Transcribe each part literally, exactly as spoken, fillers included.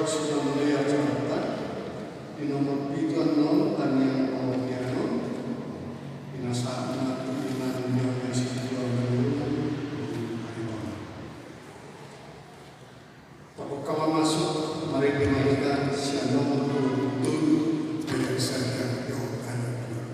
Sudah mulai acaranta. Di nomor pitu annon tangiang pamurtian on. Pinasahat ma tu Inang Nyonya Sintua Manurung. Tapok ma masuk, marende ma hita sian nomor dua puluh tujuh, ayat sada dohot ayat dua.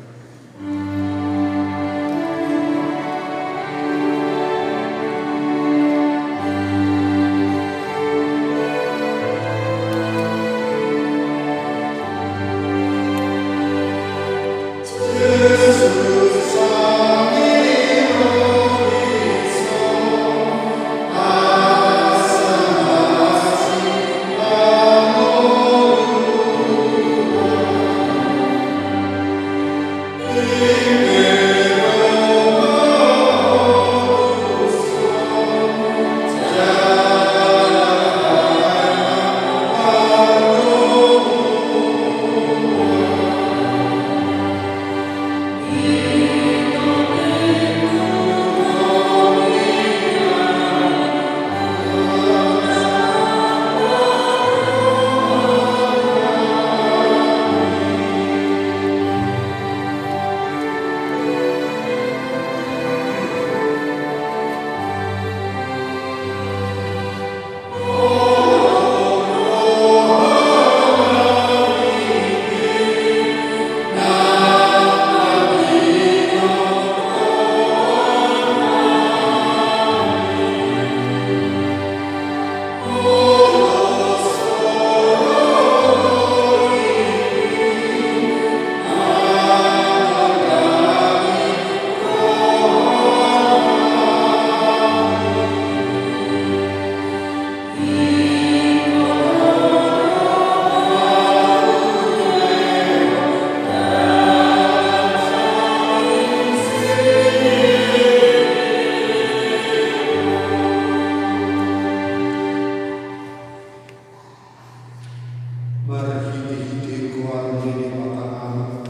Marhitehite goar ni Debata Ama,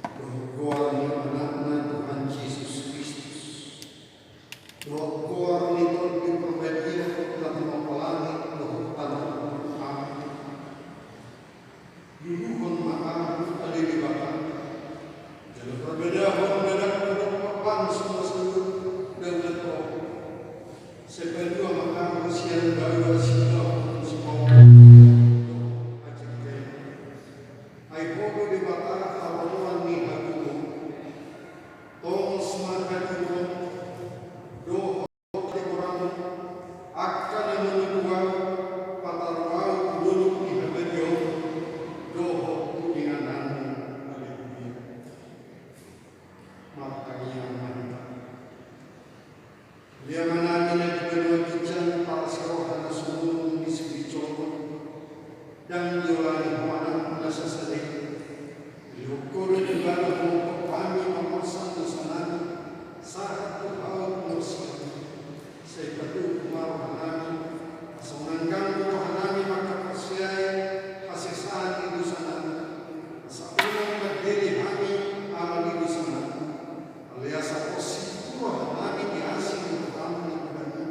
dohot goar ni Anakna Tuhan Jesus Kristus, dohot goar ni Tondi Parbadia na tumompa langit dohot tano on. Amen. Luluhon ma hamu ale Debata, jala parbadahon na dangka dompak bangso na saluhut daulat on. Sai palua ma hamu sian baoa siganup sipaonggop dohot hajahataan. Ai Ho do Debata haroroan ni hagogoon. Tongos ma hatiuron dohot hatigoran angka na mangurupi ahu, pataru ahu tu dolok ni habadiaon dohot tu inganan. Haleluya. Martangiang ma hita. Ale Amanami na di banua ginjang, parasi roha na sumurung di sipinjolmu, ndang diolani Ho Anakmu na sasada i. Dilehon Ho do ibana mangkophon hami marnasa dosanami, sahat tu haporseaon. Sai patuduhon ma rohanami, asa unang ganggu rohanami mangkaporseai hasesaan ni dosanami, asa unang mandele hami ala ni dosanami. Alai asa porsingkop rohanami di asi ni rohamu na hurang i.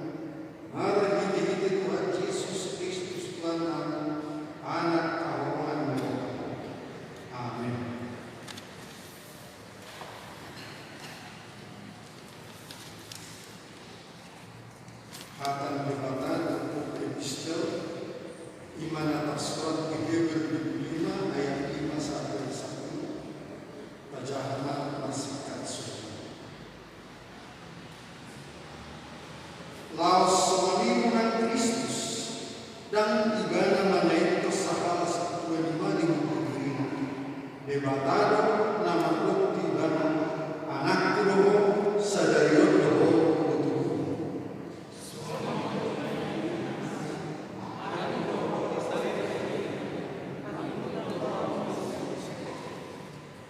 Marhitehite Tuhan Jesus Kristus Tuhannami, Anak haharoroan ni roha. Amen. Hata ni Debata turpuk epistel, i ma na tarsurat di Heber dua puluh lima ayat lima sampe sampulu. Tajaha ma na singkat songon on. Laos songon i nang Kristus, ndang ibana manaek sahala satuan i ma di muka dirina. Debata do na mandok tu ibana, Anakku do ho, sadari on do ho hututupkon.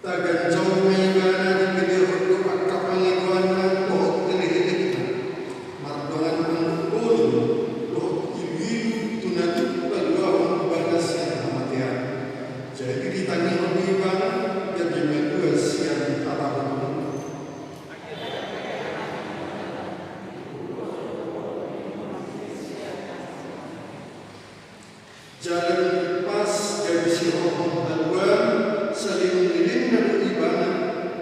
Taganjang ma ibana dipelehon do angka pangidoanna dohot elekelekna, mardongan anggur bolon dohot iluilu tu na tung paluahon ibana sian hamatean. Jadi ditangihon do ibana Jala dung i pas gabe sihohot haluaon, saleleng ni lelengna do ibana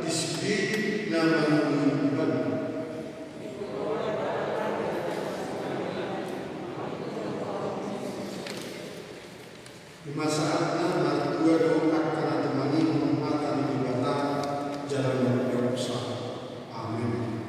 di sude na mangoloi ibana. Ima saatna martua do angka na tumangihon hata ni Debata jala marpiapusa. Amen.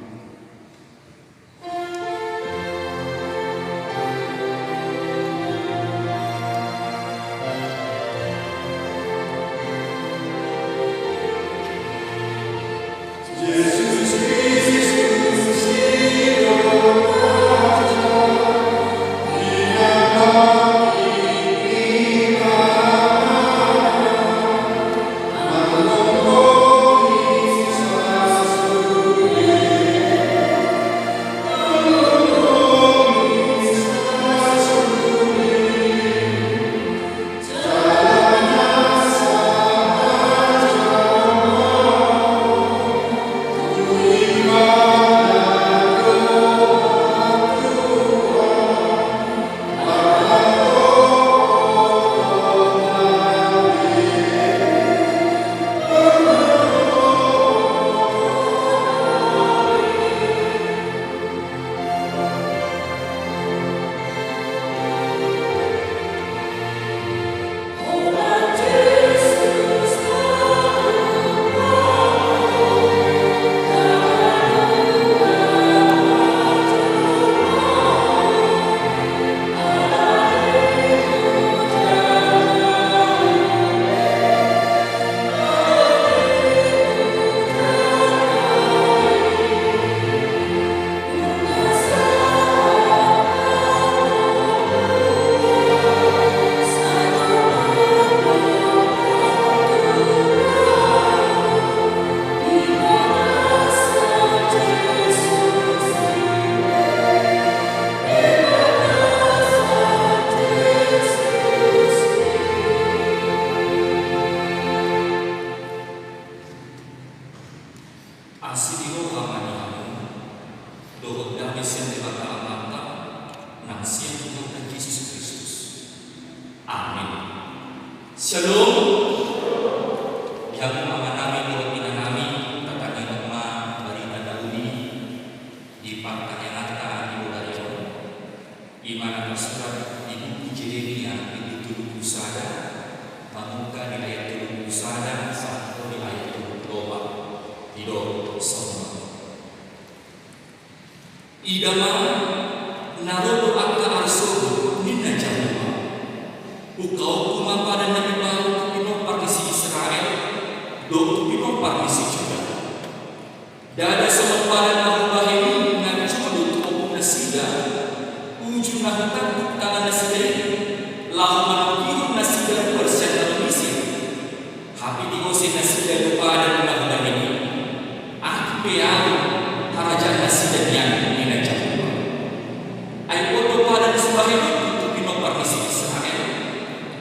Asi di roha ma di hamu dohot dame sian Debata Amanta nang sian Tuhanta Jesus Kristus. Amen. Syalom. Di hamu amanami dohot inanami, tatangihon ma barita na uli di partangianganta di bodari on. Ima na tarsurat di buku Jeremia bindu tolu pulu sada, mamungka di ayat tolu pulu sada sahat tu di ayat tolu pulu opat. Didok songon on. Ida ma, na ro do angka ari sogot, ninna Jahowa. Hukaonku ma padan na imbaru tu pinompar ni si Israel dohot tu pinompar ni si Juda. Ndada songon padan na hubahen i na jolo tu ombun nasida, uju na hutanduk tangan nasida i, laho manogihon nasida ruar sian tano Misir. Hape diose nasida do padan na hubahen i. Atik pe ahu harajaan nasida nian, ninna Jahowa. Ai on do padan na hubahen i tu pinompar ni si Israel,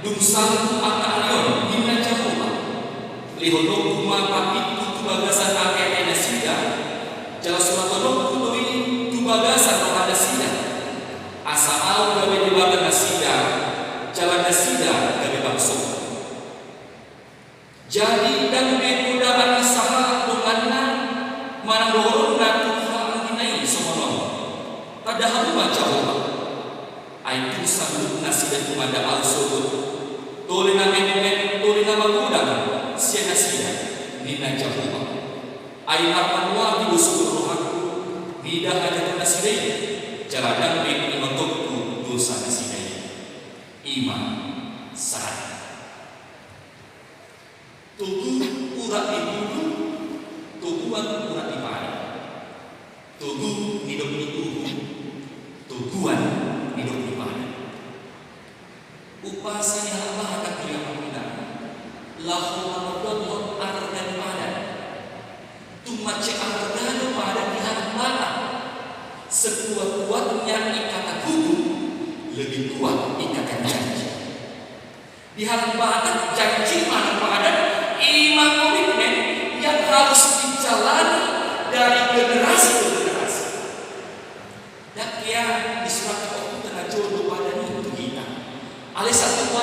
dung salpu angka ari on, ninna Jahowa. Lehononku ma patikku tu bagasan ateate nasida, jala suratononku do i tu bagasan roha nasida. Asa ahu gabe Debata nasida, jala nasida gabe bangsongku. Jadi ndang be godaan ni sahalak donganna manang dohononna tu haha anggina i songon on: Tanda hamu ma Jahowa. Ai tung saluhut nasida tumanda ahu sogot, tole na metmet, tole na magodang sian nasida, ninna Jahowa. Ai marmanuati do sogot rohangku mida hajatuhon nasida i, jala ndang be inotongku dosa nasida i. Ima sahat. Togu urat ni bulung, toguan urat ni padan. Togu nidok ni uhum, toguan nidok ni padan. Umpasa ni halak Batak do i, amang inang, laho manondothon arga ni padan. Tung mansai arga do padan di halak Batak. Sekuat-kuatnya ikatan hukum, lebih kuat ikatan janji. Di halak Batak, janji manang padan, ima komitmen yang harus dijalani dari generasi ke generasi. Ndang hea disurathon Ompunta na jolo do padan i tu hita. Alai sahat tu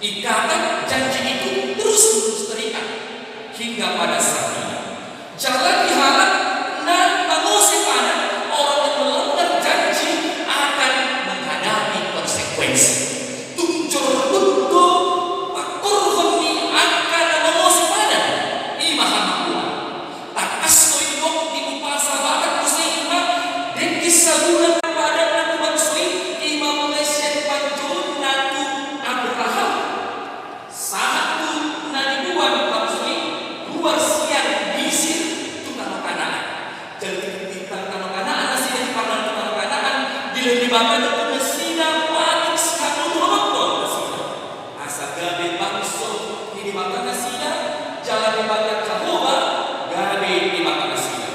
Ikatan janji itu terus-menerus terikat hingga pada saat ini. Jala di halak na mangose padan, orang yang melanggar janji akan menghadapi konsekuensi. Tung jordut do pangkorhon ni angka na mangose padan, i ma hamagoan. Tangkas do i didok di umpasa barat muse i ma, dengke sabulan padanna tu bangso i, i ma mulai sian panjouonna tu Abraham. Sahat tu na diboan bangso i, ruar sian Misir tu tano Kanaan. Jadi di tano Kanaan nasida, di pardalan tu tano Kanaan, dilehon Debata do tu nasida patik sihaporseaon nasida. Asa gabe bangso ni Debata nasida, jala Debata Jahowa gabe Debata nasida.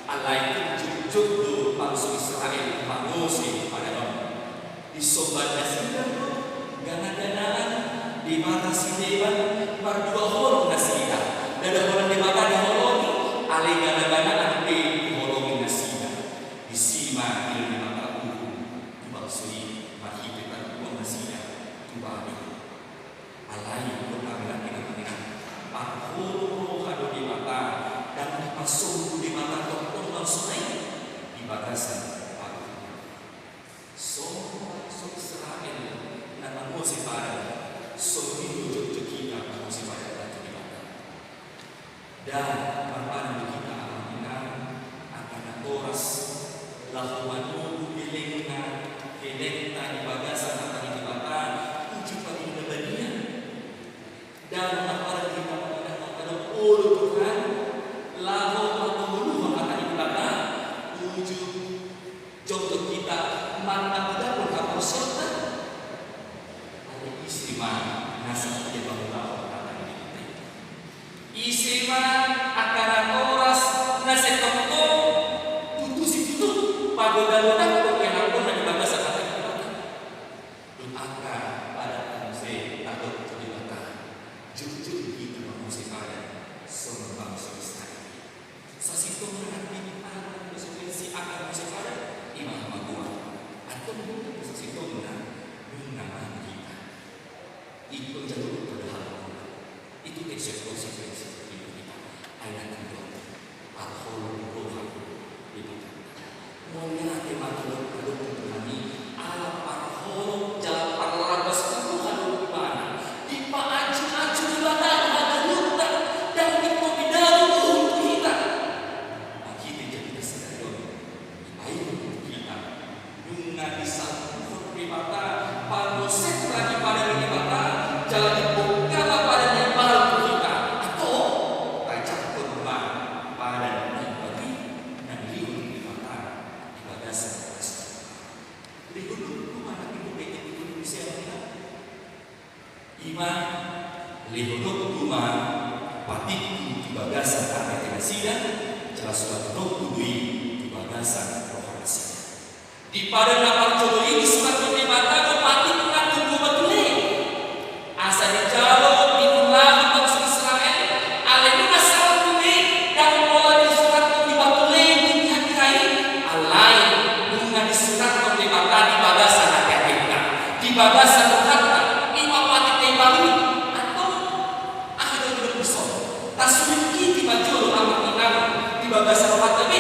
Alai tung jotjot do bangso Israel mangose padan on. Disomba nasida do ganaganaan debata sideban, mardua holong nasida. Ndada holan Debata diholongi, alai ganaganaan pe diholongi nasida. Disi ma dilehon Debata uhum tu bangso i marhite tarbuang nasida tu Babel. Alai do hami nangkin, amang inang, parholong roha do Debata, ndang dipasombu Debata tongtong bangso na i di bagasan Babel. Songon bangso Israel na mangose padan, songon i do jotjot hita mangose padan tu Debata. Ndang marpadan do hita, amang inang, angka natoras laho manogu belengna, belengta di bagasan hata ni Debata, uju pangoluan na badia. Ndang marpadan do hita, amang inang, mangkadok olo Tuhan, laho mangoluhon hata ni Debata, uju jotjot hita manang didapot haporseaonta. Alai ise ma na satia mangulahon hata ni Debata i? Ise ma angka natoras na sai tongtong tutu situtu pagodanggodangkon ianakhonna di bagasan hata ni Debata? Dung angka padan muse tadok tu Debata, jotjot do hita mangose padan songon bangso Israel. Sasintongna nangkin, aha do konsekuensi angka mangose padan? I ma hamagoan. Antong dung sasintongna, nunga mangan hita. Ingkon jalo do pada hal. Itu konsekuensi, konsekuensi di hita. Ai nangkin do, parholong roha do Debata. Mauliate ma tu Tuhan i, ala parholong jala parlambas ni roha do Ibana. Dipaaju-aju Debata do haganuanta, ndang dipobeda do uhum tu hita. Marhite jamita sadari on, dipaingot tu hita, nunga disalpuhon Debata pangosenta di padan ni Debata, jala dibungka ma padan na imbaru tu hita. Antong, tajakkon ma padan na imbaru i na nilehon ni Debata di bagasan Kristus. Lehononku ma na pintu bete itu di siang kita. I ma, lehononku ma patikku tu bagasan ateate nasida, jala surathononku do i tu bagasan roha nasida. Di padan na parjolo i disurathon Debata do patikna tu dua batu lei. Asa dijalo diulahon bangso Israel, alai nunga salpu be, ndang pola disurathon di batu lei di hira-hira i, alai nunga disurathon Debata di bagasan ateatenta, di bagasan rohanta, i ma patik na imbaru i. Antong, aha do didok dison? Tasuhingkiti ma jolo, amang inang, di bagasan rohanta be.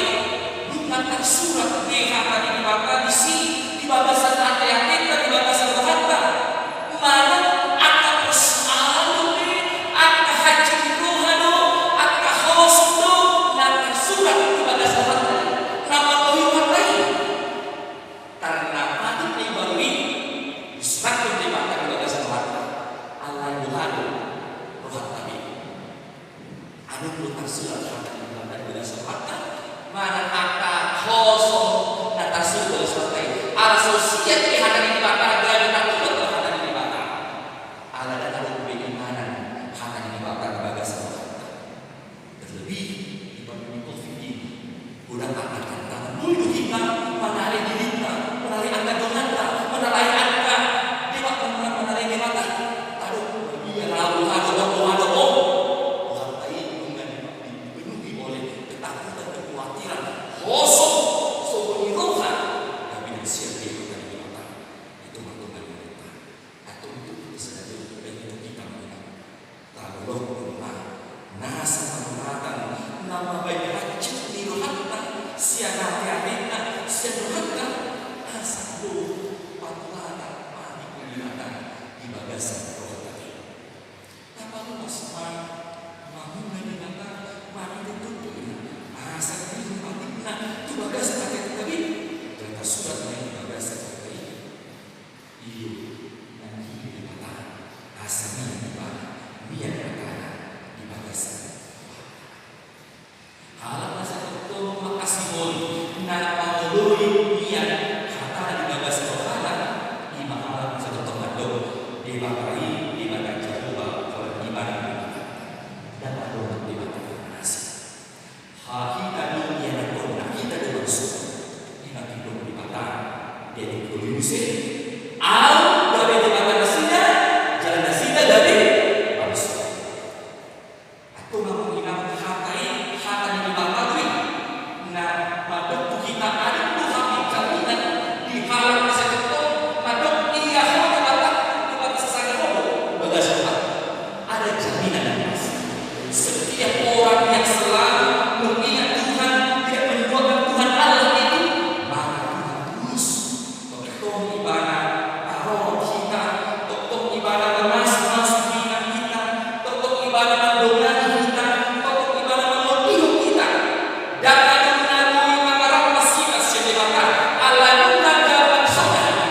Nunga tarsurat be hata ni Debata disi, di bagasan ateatenta, di bagasan rohanta. Manang angka persoalan do pe, angka hansit ni roha do, angka hosom do, na tarsurat di bagasan rohanta, na mambohi rohanta i. Karna patik na imbaru i disurathon Debata di bagasan rohanta. Alai boha do rohanta be? Adong do tarsurat hata ni Debata di bagasan rohanta? Manang angka hosom na tarsurat di bagasan rohanta i? Ala so siat be hata ni Debata, gabe tarsurat do hata ni Debata. Ala ndang adong be inganan hata ni Debata di bagasan rohanta. Terlebih di pandemi covid ini, godang angka tantangan. Boi do hita mangalehon dirinta, mangalehon angka donganta, mangalehon angka Debata, mangalehon Debata. Aduh, ia rau, aduh, aduh, aduh, oh. Rohanta i nunga dipenuhi oleh ketakutan, kekhawatiran, hosom, songon i roha. Tapi ndang siat be hata ni Debata. di bagasan roha tabi. Tapaluas ma, mamuna Debata, marhite tontu i, asa diringot atikna tu bagasan hata tabi. Jala tarsurat ma i di bagasan hata i. Iyo, nangkin Debata, asa mian ibana, mian hatana di bagasan roha. Halak na sai tongtong mangkasihon, na mangoloi mian hatana di bagasan rohana, i ma halak na sai tongtong mandok, Debata i, Debata Jahowa, holan ibana Debata. Ndang adong Debata na asing. Hita do ianakhonna, hita do bangso. I ma nangkin didok Debata, dia di Korintus, ahu gabe Debata nasida, jala nasida gabe bangso. Antong, amang inang, hata i, hata ni Debata do i. Na mandok tu hita, adong do hami jaminan di halak na sai tongtong mandok, ia ho Debata, Debata sasada ho do, bagas Tuhan. Ada jaminan yang pasti. Setiap orang yang selalu mengingat Tuhan, tidak menduakan Tuhan Allah itu, maka Tuhan tulus. Tongtong ibana tarorot hita, tongtong ibana mamasu-masu hita, tongtong ibana mandongani hita, tongtong ibana mangondihon hita. Ndang adong na boi mamarampas hita sian Debata, ala nunga gabe bangsona hita.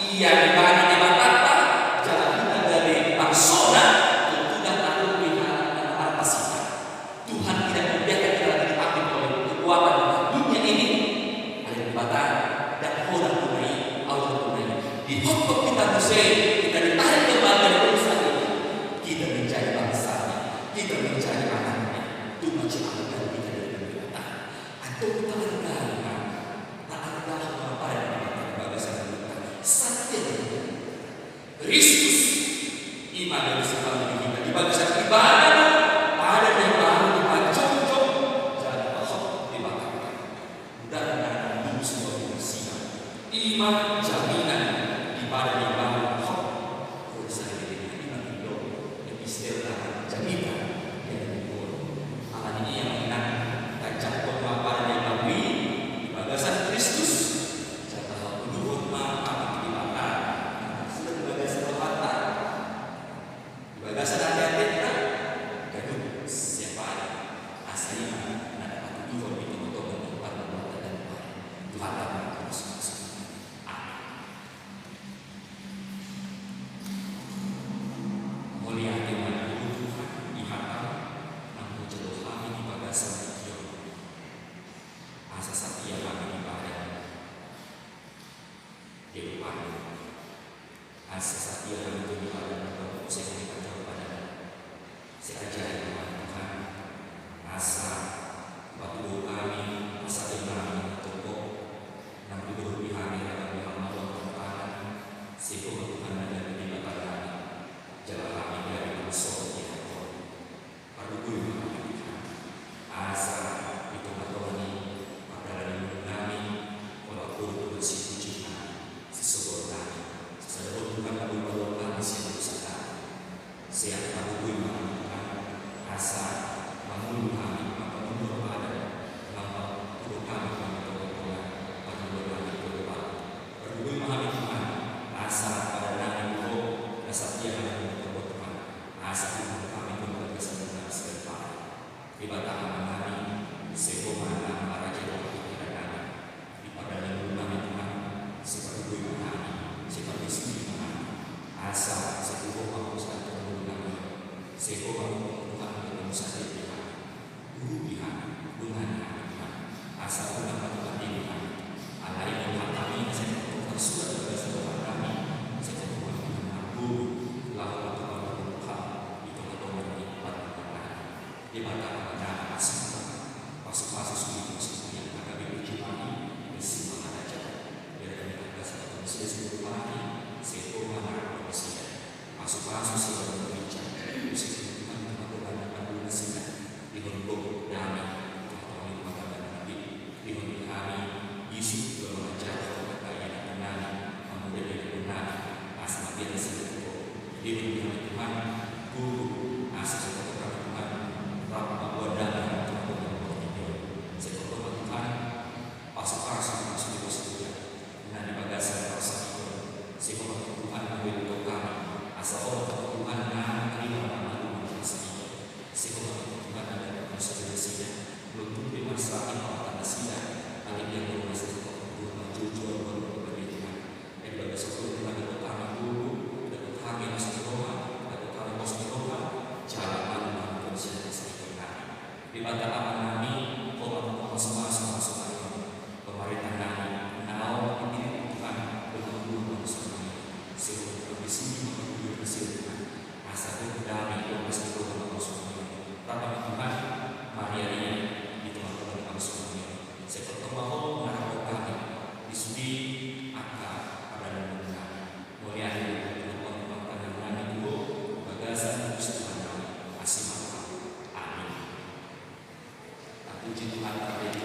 Ia ibana Debatanta, jala hita gabe bangsona, tontu ndang adong be halak na mamarampas hita. Tuhan tidak membiarkan kita lagi diambil oleh kekuatan dunia ini. Alai Debata, ndang ho do na i, ahu do na i. Dihophop hita muse, kita ditarik kembali dari urusan ini. Kita menjadi bangsanya, kita menjadi anaknya. Itu ma jala arga hita di hadapan Debata. Antong, taarga ma, taarga ma pada Debata di bagasan hidupta. Sadia do. Kristus, i ma na disuruh di hita, di bagasan ibana do pada na imbaru dipajongjong jala dipahophop Debata. Ndang na nungnung sian nasida. I ma jaminan di pada na imbaru dipahophop. Ro sahali i, i ma nidok epistel na jamita, ia na nidok. Alani i, amang inang, tajaha ma pada na imbaru i di bagasan Kristus. Jala tahaholongi ma hami tu Debata, sudah di bagasan rohanta, di bagasan ateatenta, ganup siap ari, asa i ma na dapatuduhon di tongatonga ni parngoluonta dan pari. Tuhanta ma na mamasu-masu. Amin. Mauliate ma di Ho Tuhan, di hataM, naung hujalo hami di bagasan tingki on. Asa satia hami di badan. Dia rupanya. Asa satia hami tu di badan, atau saya hami kata badan. Sai ajari ma hami Tuhan. Asa patuduhon hami, asa tenang hami tongko. Nang tuduhon di hami, hami hamaol tangan. Sai Ho ma Tuhan na gabe Debata hami. Jala hami gabe bangso di hataM. Pargogoi ma hami Tuhan, asa di tongatonga ni pardalanan ni ngolu nami, holan Ho do Tuhan sipujionami, sisogoonnami, sasada Ho Tuhan na boi paluahonnami sian dosanami. Sai pargogoi ma hami Tuhan, asa mangolu hami, mangolu hami, mangolu hami tu tongatonga, mangolu hami tu tongatonga. Pargogoi ma hami Tuhan, asa padanami tu Ho, na satia hami tu Ho Tuhan. Asa huhut hami tu bagasan na siganup ari. Debata Amanami, sai Ho ma na marajai roha pikiran nami. Di pardalanan ni ngolu nami Tuhan, sai pargogoi ma hami, sai pargogoi ma hami. Asa sai tu Ho ma hupasahat tu ngolu nami. Sai Ho ma Tuhan na mangusahon hami. Urupi hami, dongani hami Tuhan. Asa unang ma Tuhan dilu hami. Alai on hataMi na sai tongtong tarsurat di bagasan roha nami, sai tongtong ma Tuhan margogo, laho ma Tuhan margogo di tongatonga ni parngoluon nami. Debata Amanami, pasu-pasu suhi, pasu-pasu suhi, angka gabe puji nami, besi ma harajaon. Biar hami tangkas hata ni sude sude hami, sai Ho ma na margogo nasida. Pasu-pasu sude hami, sai Ho ma Tuhan na margogo na margogo nasida. Dihon Ho dame, di tongatonga ni rumah tangga nami. Dihon di hami bisuk, tu na mangajarhon angka ianakhon nami, mangula ianakhon nami, asa mabiar nasida tu Ho. Dihon di hami Tuhan guru, asa sai tongtong hami Tuhan rap mamboan dame tu tongatonga ni portibi on. Sai tongtong ma Tuhan pasu-pasu, pasu-pasu di bagasan parsahiton. Sai Ho ma Tuhan na boi tongtong hami Debata Amanami, Ho ma na mangasumasu bangso nami on. Pamarenta nami naung dipillit Tuhan, dohot na manggohi bangso nami on. Sai Ho ma na manghasea hami, Tuhan. Asa dohot dame, dohot na sai dohot bangso nami on. Rap ma Tuhan, mariaria di tonga-tonga ni bangso nami on. Sai tongtong ma Ho mangarahon hami di sude angka pardalanan nami. Mauliate ma Tuhan, on ma tangiang nami tu Ho, di bagasan Kristus Tuhan nami. Asi ma Tuhan. Amin. Puji Tuhan, amin.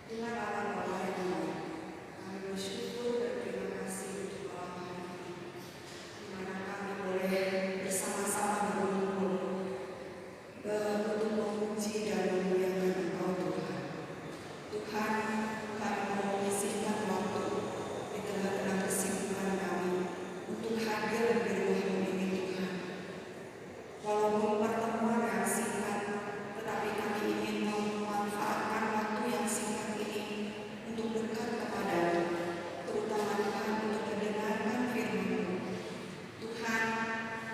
Tuhan Allah Bapa yang baik, kami bersyukur dan terima kasih untuk malam hari ini, di mana kami boleh bersama-sama berkumpul, eh, untuk memuji dan memuliakan Engkau, Tuhan. Tuhan, kami mau menyisihkan waktu di tengah-tengah kesibukan kami untuk hadir di rumah-Mu ini, Tuhan. Walaupun pertemuan yang singkat, tetapi kami ingin memanfaatkan waktu yang singkat ini untuk dekat kepada-Mu, terutama, Tuhan, untuk mendengarkan firman-Mu. Tuhan,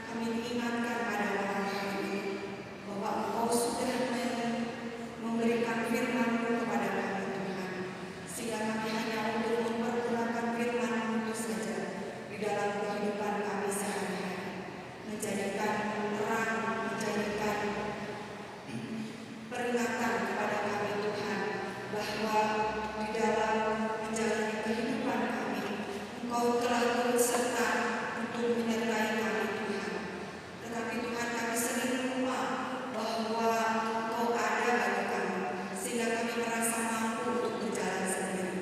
kami diingatkan pada malam hari ini bahwa Engkau sudah men-, memberikan firman-Mu kepada kami, Tuhan, sehingga kami hanya untuk mempergunakan firman-Mu itu saja di dalam kehidupan kami sehari-hari. Menjadikan terang, menjadikan peringatan kepada kami, Tuhan, bahwa di dalam menjalani kehidupan kami, Engkau telah turut serta untuk menyertai kami, Tuhan. Tetapi, Tuhan, kami sering lupa bahwa Engkau ada bagi kami, sehingga kami merasa mampu untuk berjalan sendiri.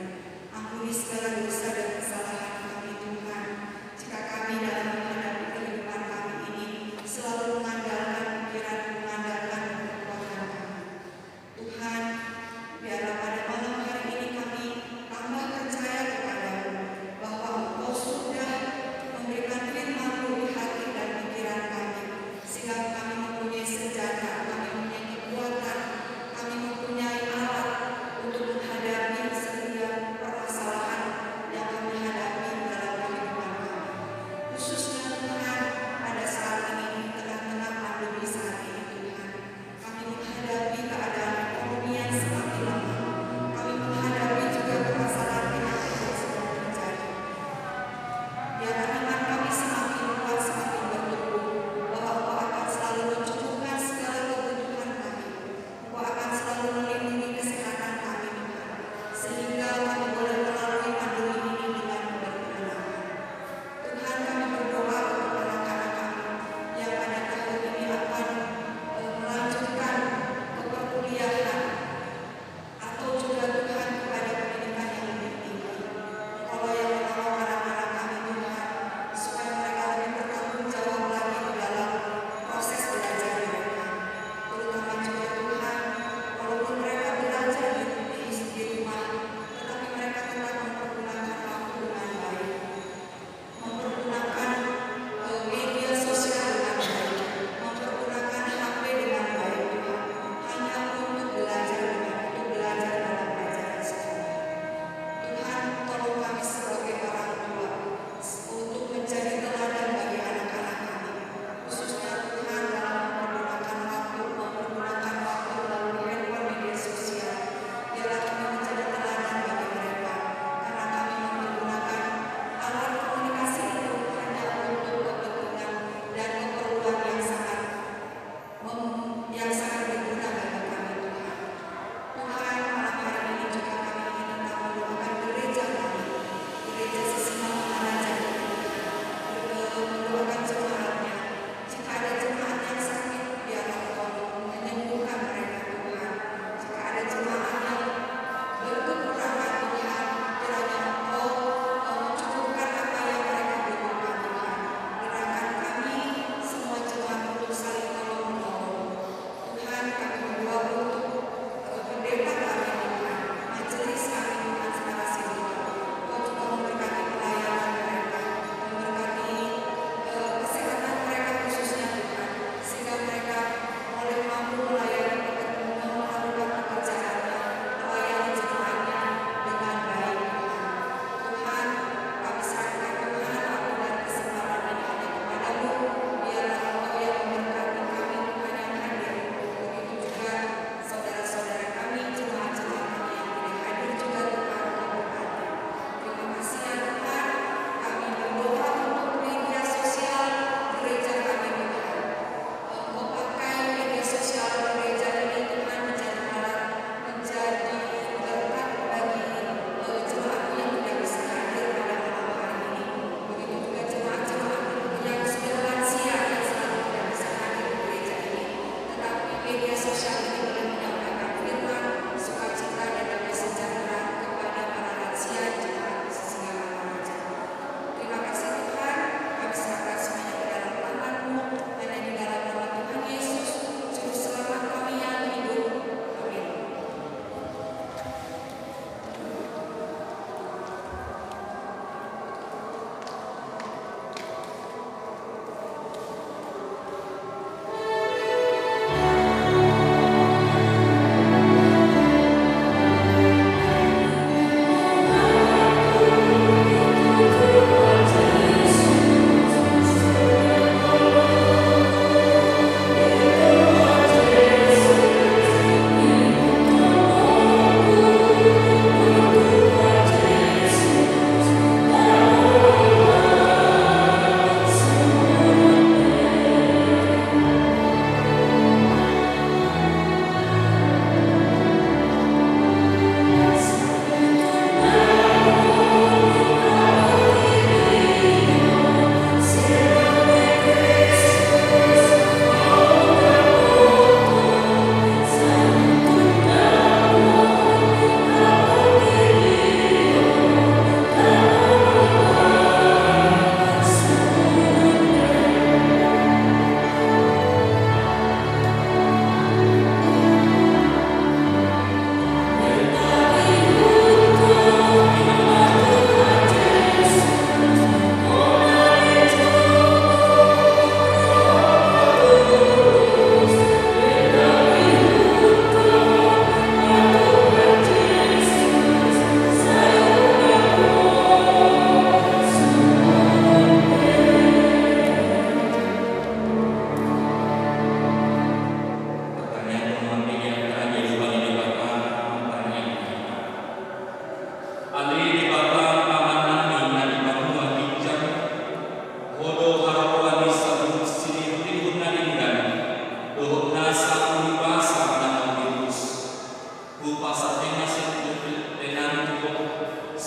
Ampuni segala dosa dan kesalahan kami, Tuhan. Jika kami dalam menghadapi kehidupan kami ini selalu mengandalkan pikiran, mengandalkan kekuatan kami, Tuhan, biarlah pada malam hari ini kami tambah percaya kepada-Mu, bahwa Engkau sudah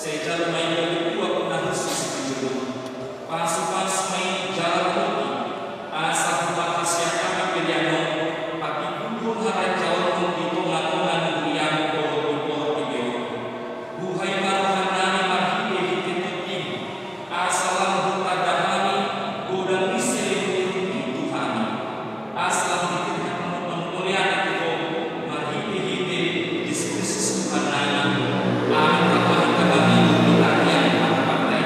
Sai jalo ma i gabe tua pungu na hushus di jolom. Pasupasu ma i jala ramoti, asa huhut hasian hami pelean on, patikkuhon harajaonmu di tongatonga ni huriamu dohot di portibi on. Buhai ma rohanami marhitehite tondim, asa lam hutanda hami godang ni selelenglelengmi tu hami. Asa lam dipirhat mangkolean ate ho marhitehite Jesus Kristus Tuhannami. Amin. Tambahi ma hami di hata partai.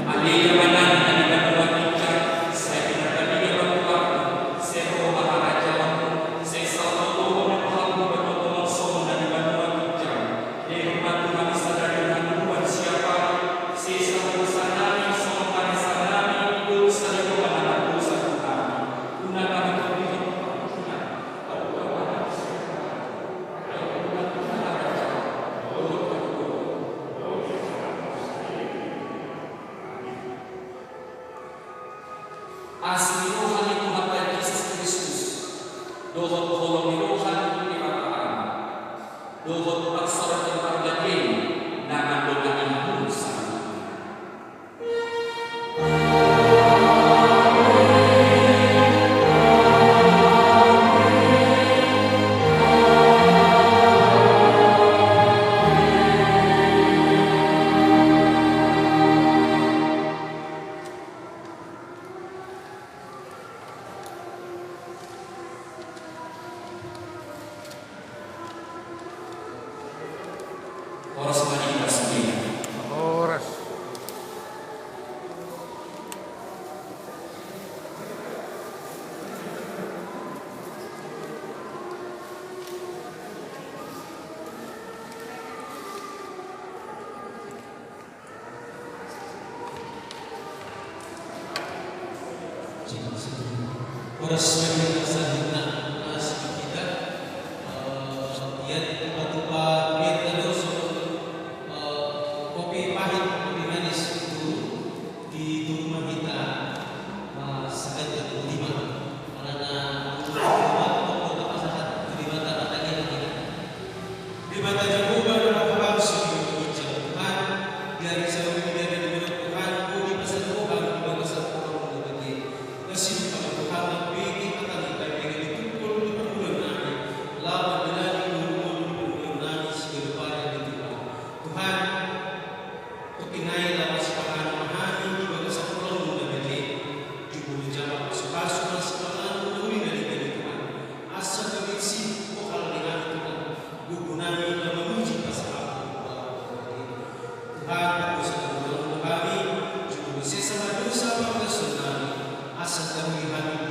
Ale Amanami na di banua ginjang, sai pinarbadia ma goarmu, sai ro ma harajaonmu, sai saleleng ni roham di banua tonga on songon na di banua ginjang. Lehon ma tu hami sadari on hangoluan siapari, sesa ma dosanami songon panesanami di dolok sadari on na mardosa tu hami. Unang hami togihon tu parhungaran. Asi ni roha ni Tuhanta Jesus Kristus, dohot holong ni roha ni Debata Ama, dohot parsaoran ni Parbadia i, na mandongani hamu saluhutna. Horas ma di hita sude. Horas. Horas ma di hita saluhutna, horas ma di hita. Eh, ia tupa-tupa, ia tado so, eh, kopi pahit, kopi manis, itu di tupa hita, eh, sakali tu lima. Karena, eh, Debata Jahowa na manghabangsa di banua ginjang, Tuhan, di ari sadari on, di ari na denggan on, Tuhan, boi dipasahat Ho hami di bagasan holong-Mu na badia. Asi ma Tuhan, mambege hata-Mu, mambege di tungkol ni parngoluonnami, laho mandalani ngolu-ngolu ni parngoluonnami siganup ari, Tuhan. Tuhan, tingki nai laho masipahan ma hami di bagasan holong-Mu na badia. Jumolo jala pasu-pasu ma sipanganon na uli na denggan i, Tuhan. Asa gabe disi Ho halani hami, Tuhan, gogonami na mamuji pasahat-Mu. Tuhan, pardosa na hurang do hami, jumolo sesa ma dosa pardosaonnami, asa taruli hami